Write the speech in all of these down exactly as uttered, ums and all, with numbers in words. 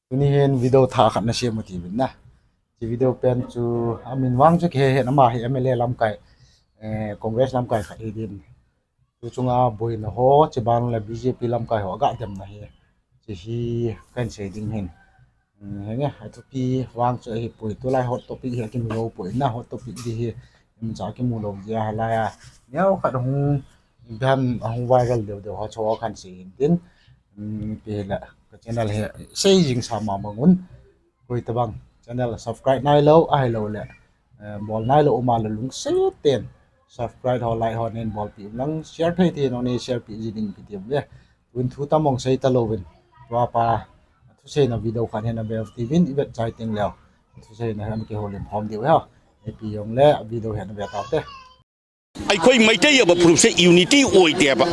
Tuni hin video thah khat nasem u tivin na. Hiche video pen chu amin vang chu kihe hen, ama hi M L A lamkai, eh, Congress lamkai khat hi din. Tu chunga boina ho, chuban le B J P lamkai ho aga demna hi. Hiche hi kahin sei ding hin. Hmm, henge, athupi vang chu ahipoi, tulai hot topic hi akimulou poi na, hot topic di hi, imacha kimulou jeh a hilai a. Neo khat hung, ipi ham ahung viral deu deu ho chu kahin sei hin tin. Hmm, ipi hile, ka channel hi sei jing sa mama un. Koi tabang channel subscribe nailou, ahilouleh, eh, bol nailou um a le lungset ten subscribe ho, like ho neihin bolpeh un lang, share thei thei neihin share peh ji ding kiti uve. Tun thu tamong sei talouvin, tua pa thuseina video khat hin nave u tivin, ivet chai teng leu thuseina hin kihoulim khom diu ahi. Ipi jongle video hin nave taute. ꯑꯩꯈꯣꯏ ꯃꯩꯇꯩ ꯍꯥꯏꯕ ꯐꯨꯔꯨꯞꯁꯦ unity ꯑꯣꯏꯗꯦꯕ꯫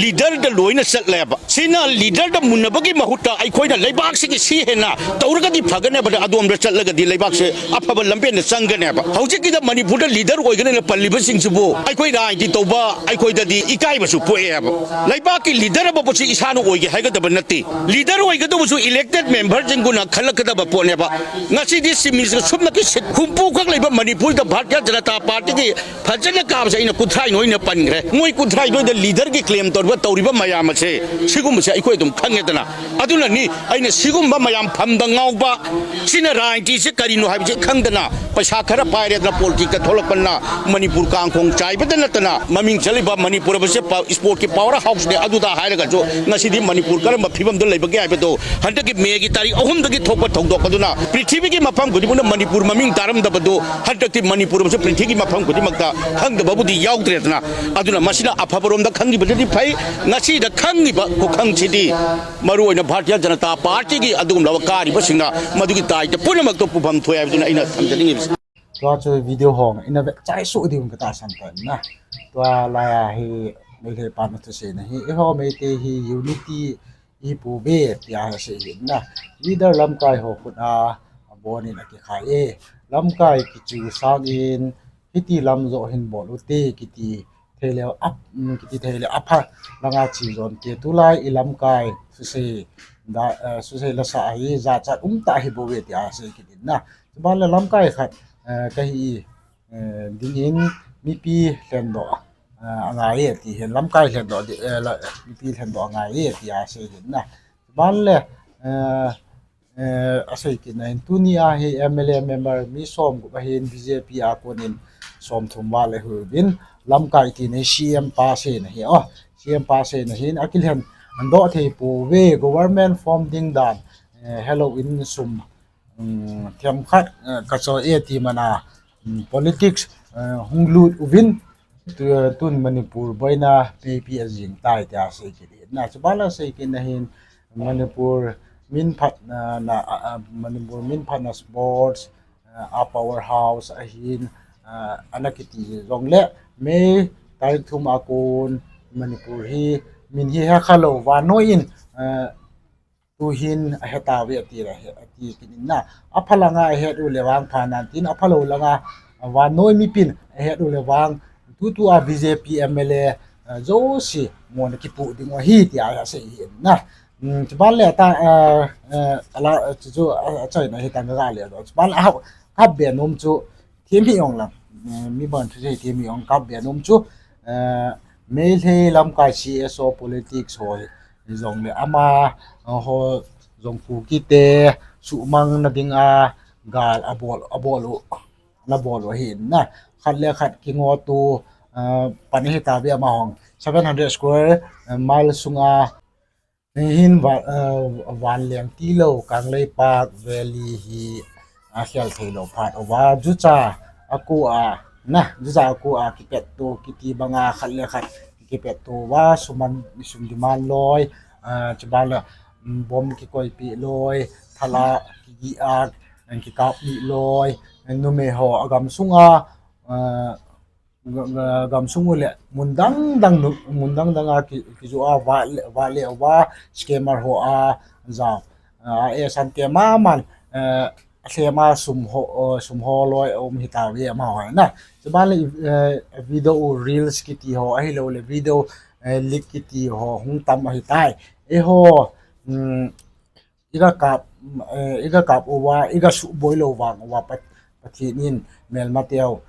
Leaderꯗ ꯂꯣꯏꯅ ꯆꯠꯂꯦꯕ꯫ ꯁꯤꯅ leaderꯗ ꯃꯨꯟꯅꯕꯒꯤ ꯃꯍꯨꯠꯇ ꯑꯩꯈꯣꯏꯅ ꯂꯩꯕꯥꯛꯁꯤꯒꯤ ꯁꯤ ꯍꯦꯟꯅ ꯇꯧꯔꯒꯗꯤ ꯐꯒꯅꯦꯕ, ꯑꯗꯣꯝꯗ ꯆꯠꯂꯒꯗꯤ ꯂꯩꯕꯥꯛꯁꯦ ꯑꯐꯕ ꯂꯝꯕꯦꯟꯗ ꯆꯪꯒꯅꯦꯕ꯫ ꯍꯧꯖꯤꯛꯀꯤꯗ ꯃꯅꯤꯄꯨꯔꯗ leader ꯑꯣꯏꯒꯅꯤꯅ ꯄꯜꯂꯤꯕꯁꯤꯡꯁꯤꯕꯨ ꯑꯩꯈꯣꯏ ꯔꯥꯖꯅꯤꯇꯤ ꯇꯧꯕ ꯑꯩꯈꯣꯏꯗꯗꯤ ꯏꯀꯥꯏꯕꯁꯨ ꯄꯣꯛꯑꯦꯕ꯫ ꯂꯩꯕꯥꯛꯀꯤ leader ꯑꯃꯕꯨꯁꯤ ꯏꯁꯥꯅ ꯑꯣꯏꯒꯦ ꯍꯥꯏꯒꯗꯕ ꯅꯠꯇꯦ꯫ Leader ꯑꯣꯏꯒꯗꯧꯕꯁꯨ elected memberꯁꯤꯡꯗꯨꯅ ꯈꯜꯂꯛꯀꯗꯕ ꯄꯣꯠꯅꯦꯕ꯫ ꯉꯁꯤꯗꯤ ꯁꯤꯃꯤꯁꯤꯗ ꯁꯨꯞꯅꯒꯤ seat ꯍꯨꯝꯐꯨ ꯈꯛ ꯂꯩꯕ ꯃꯅꯤꯄꯨꯔꯗ ꯚꯥꯔꯇꯤꯌ ꯖꯅꯇꯥ ꯄꯥꯔꯇꯤꯒꯤ ꯐꯖꯅ ꯀꯥꯕꯁꯦ ꯑꯩꯅ ꯀꯨꯟꯊ꯭ꯔꯥ ꯍꯣꯏꯅ ꯄꯟꯈ꯭ꯔꯦ꯫ ꯃꯣꯏ ꯀꯨꯟꯊ꯭ꯔꯥ ꯍꯣꯏꯗ leaderꯒꯤ claim ꯇꯧꯔꯤꯕ, ꯇꯧꯔꯤꯕ ꯃꯌꯥꯝ ꯑꯁꯦ, ꯁꯤꯒꯨꯝꯕꯁꯦ ꯑꯩꯈꯣꯏ ꯑꯗꯨꯝ ꯈꯪꯉꯦꯗꯅ꯫ ꯑꯗꯨꯅꯅꯤ ꯑꯩꯅ ꯁꯤꯒꯨꯝꯕ ꯃꯌꯥꯝ ꯐꯝꯗ ꯉꯥꯎꯕ, ꯁꯤꯅ ꯔꯥꯖꯅꯤꯇꯤꯁꯦ ꯀꯔꯤꯅꯣ ꯍꯥꯏꯕꯁꯦ ꯈꯪꯗꯅ, ꯄꯩꯁꯥ ꯈꯔ ꯄꯥꯏꯔꯦꯗꯅ politicsꯇ ꯊꯣꯛꯂꯛꯄꯅ ꯃꯅꯤꯄꯨꯔ ꯀꯥꯡꯈꯣꯡ ꯆꯥꯏꯕꯗ ꯅꯠꯇꯅ, ꯃꯃꯤꯡ ꯆꯠꯂꯤꯕ ꯃꯅꯤꯄꯨꯔ ꯍꯥꯏꯕꯁꯦ ꯄ-, sportsꯀꯤ power houseꯅꯦ, ꯑꯗꯨꯗ ꯍꯥꯏꯔꯒꯁꯨ ꯉꯁꯤꯗꯤ ꯃꯅꯤꯄꯨꯔ ꯀꯔꯝꯕ ꯐꯤꯕꯝꯗ ꯂꯩꯕꯒꯦ ꯍꯥꯏꯕꯗꯣ, ꯍꯟꯗꯛꯀꯤ ꯃꯦꯒꯤ ꯇꯥꯔꯤꯛ ꯑꯍꯨꯝꯗꯒꯤ ꯊꯣꯛꯄ ꯊꯧꯗꯣꯛ ꯑꯗꯨꯅ ꯄ꯭ꯔꯤꯊꯤꯕꯤꯒꯤ ꯃꯐꯝ ꯈꯨꯗꯤꯡꯃꯛꯅ ꯃꯅꯤꯄꯨꯔ ꯃꯃꯤꯡ ꯇꯥꯔꯝꯗꯕꯗꯣ, ꯍꯟꯗꯛꯇꯤ ꯃꯅꯤꯄꯨꯔ ꯑꯃꯁꯨ ꯄ꯭ꯔꯤꯊꯤꯕꯤꯒꯤ ꯃꯐꯝ ꯈꯨꯗꯤꯡꯃꯛꯇ ꯈꯪꯗꯕꯕꯨꯗꯤ ꯌꯥꯎꯗ꯭ꯔꯦꯗꯅ꯫ ꯑꯗꯨꯅ ꯃꯁꯤꯅ ꯑꯐꯕꯔꯣꯝꯗ ꯈꯪꯈꯤꯕꯗꯨꯗꯤ ꯐꯩ꯫ ꯉꯁꯤꯗ ꯈꯪꯉꯤꯕ ꯈꯨꯈꯪꯁꯤꯗꯤ ꯃꯔꯨꯑꯣꯏꯅ ꯚꯥꯔꯇꯤꯌ ꯖꯅꯇꯥ ꯄꯥꯔꯇꯤꯒꯤ ꯑꯗꯨꯒꯨꯝꯂꯕ ꯀꯥꯔꯤꯕꯁꯤꯡꯅ ꯃꯗꯨꯒꯤ ꯗꯥꯏꯇ ꯄꯨꯝꯅꯃꯛꯇ ꯄꯨꯐꯝ ꯊꯣꯛꯑꯦ ꯍꯥꯏꯕꯗꯨꯅ ꯑꯩꯅ ꯊꯝꯖꯅꯤꯡꯉꯤꯕꯁꯤ꯫ Tua chu video hong ina vek chai su ding kata san ta na. Tua laiya hi Meitei pana thuseina hi, eiho Meitei hi unity ihi pouve tia asei hin na. Leader lamkai ho khut a abonin akikhai e. Lamkai kichu sangin hiti lam joh hin bol ute kiti thei leu ap, mm, kiti thei leu apha langa chi jon te, tulai i lamkai suse da, eh, suse lasa hi jachat umtah hi bouve tia asei kit in na. Chuban le lamkai khat, eh, kahi, eh, dingin mipi lhendoh, eh, angai e ti hin, lamkai lhendoh di, eh, la, mipi lhendoh angai e tia asei hin na. Chuban le, eh, eh, asei kit na hin, tunia hi M L A member mi som gup ahin B J P a konin som thum val ahiuvin, lamkai tina hi C M pa seina hi, oh, C M pa seina hin akilhen andoh thei pouve, government form ding dan, eh, helou in sum, um, themkhat, eh, kacho e ti mana, um, politics, eh, hung lut uvin, tu, tun Manipur boina peipi ajing tai tia sei kit in na. Chuban le sei kit na hin Manipur min phatna, na, a, a, Manipur min phatna sports, a, a powerhouse ahin, a, ana kiti jongle May tarik thum a kon Manipur hi min hi hekha lou vannoi in, a, tuhin ahetauve ati le, ati kit in na. Apha langa ahet u le vang phanan tin, aphalou langa vannoi mipin ahet u le vang tutua B J P M L A, eh, jouse mona kipu ding u ahi tia asei hin na. Hmm, chuban le ata, eh, eh, ala, eh, chu, chu, eh, achaina hi tanga le do. Chuban le a, a be nom chu Themhih ong lang, eh, mi ban thu sei themhih ong kap be nom chu, eh, Meitei lamkai C S O politics ho hi jongle ama, eh, ho jong Kuki te suhmang na dinga gal abol, abol u, na bol u ahi na. Khat le khat kingot u, eh, pan ahi tauve ama hong. Seven hundred square, eh, mile sunga Hin va-, eh, vanleng tilou, Kangleipak Valley hi akhel theilou phat uva, jucha akua, na, jucha akua kipet to kiti banga khat le khat kipet to uva, suman, sum demand loi, eh, chuban le, mm, bomb kikoipeh loi, thala kigih a, kikap lih loi, numei ho agam sunga, eh, ga-, ga-, gamsung u le mun dang dang nu, mun dang dang a ki, kijoh a va le, va le uva scammer ho a jao. A, e san te ma man, eh, a sem a sum ho, o, sum ho loi um hi tauve ama ho na. Chuban le, eh, video u reels kiti ho ahilou le video, eh, leak kiti ho hung tam ahi tai. Eiho, mm, iga kap, eh, iga kap uva, iga suhboi lou vang uva, Pathen in melmateu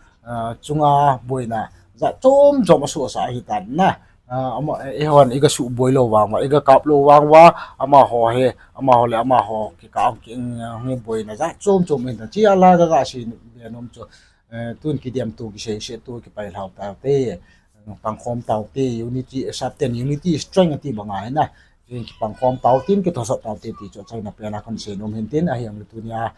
chunga boina jat chom chom asuhsah ahitan na. Eihon iga suhboi lou vang uva, iga kap lou vang uva, amaho hi, amaho le amaho kikah a hung boina jat chom chom ahitan, chia la kaga sei be nom chu, tun kidemto, kiseisetto, kipailhau taute, pangkhom taute, unity, sapten unity strength ati banga hi na, kipangkhom taute, kithosa taute ti chu achaina pena kahin sei nom hintin, ahijongle tunia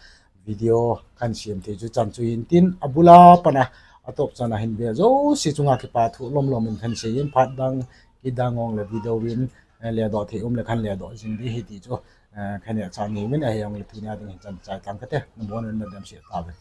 video kahin sem thei chu chan chu hintin, abula pana atop chana hin ve jouse chunga kipa thu lomlom in kahin sei in, phat dang kidang jongle video in ledoh thei um le kahin ledoh jing ding ahi ti chu kahin hetsah neuvin, ahijongle tunia ding hin chan chai tang kate, nabonun nadem seh tauve.